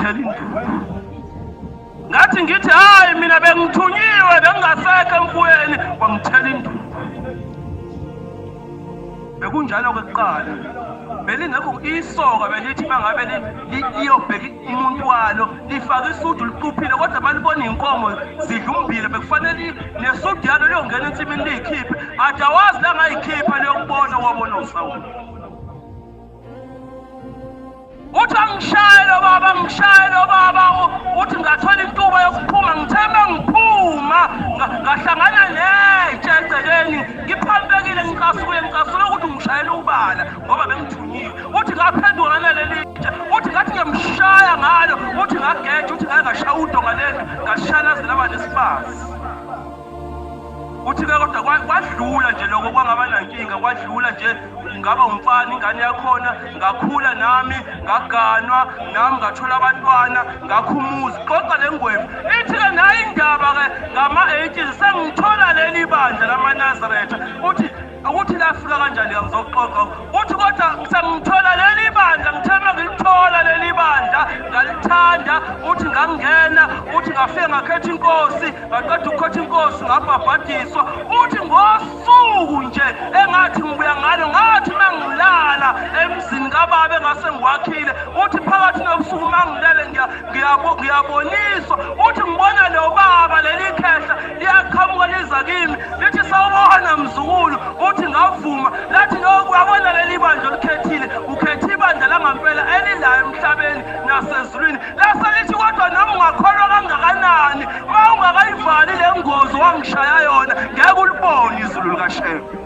Wangithela induku. Ngathi ngithi hayi mina bengithunyiwe bengingasekho emfuyeni, wangithela induku. Bekunjalo ke kuqala. Belingekho isoka belithi mangabe liyobheka umuntu walo lifake isudu liquphile kodwa malibona inkomo zidla ummbila bekufanele nesudu yalo liyongena ensimini liyikhiphe athi awazi la ngayikhipha liyokubona wabona usawula. Uthi angishaye lo baba, ngishaye lo baba. Uthi ngathola intuba yokuphuma, ngithe uma ngiphuma ngahlangana netshe egcekeni, ngiphambekile, ngicasukile, ngicasule ukuthi ungishayela ubala ngoba bengithunyiwe. Uthi ngaphenduka ngaleli tshe, uthi ngathi ngiyamshaya ngalo, uthi ngageja, uthi ngake ngashaya udonga lendlu, ngashaya laze laba nesibazi. Uthi-ke kodwa kwadlula nje lokho kwangaba nankinga, kwadlula nje ngaba umfana ingane yakhona ngakhula nami ngaganwa nami ngathola abantwana ngakhumuza xoxa le ngwevu ithi-ke nayo indaba-ke ngama-80s sengithola leli bandla lamanazaretha uthi ukuthi lafika kanjani ngizoxoxa uthi kodwa sengithola leli bandla ngithe uma ngilithola leli bandla ngalithanda uthi ngangena uthi ngafike ngakhetha inkosi ngaqeda ukukhetha inkosi ngabhabhadiswa uthi ngosuku nje engathi ngibuya ngalo ngathi uma ngilala emzini kababa engase ngiwakhile uthi phakathi nobusuku uma ngilele ngiyaboniswa uthi ngibona lo baba leli khehla liyaqhamuka liza kimi lithi sawubona mzukulu uthi ngavuma lathi no uyabona leli bandla olikhethile ukhethe ibandla langampela elilayo emhlabeni nasezulwini lase lithi kodwa noma ungakholwa kangakanani uma ungakayivali le ngozi wangishaya yona ngeke ulibone izulu likashembe.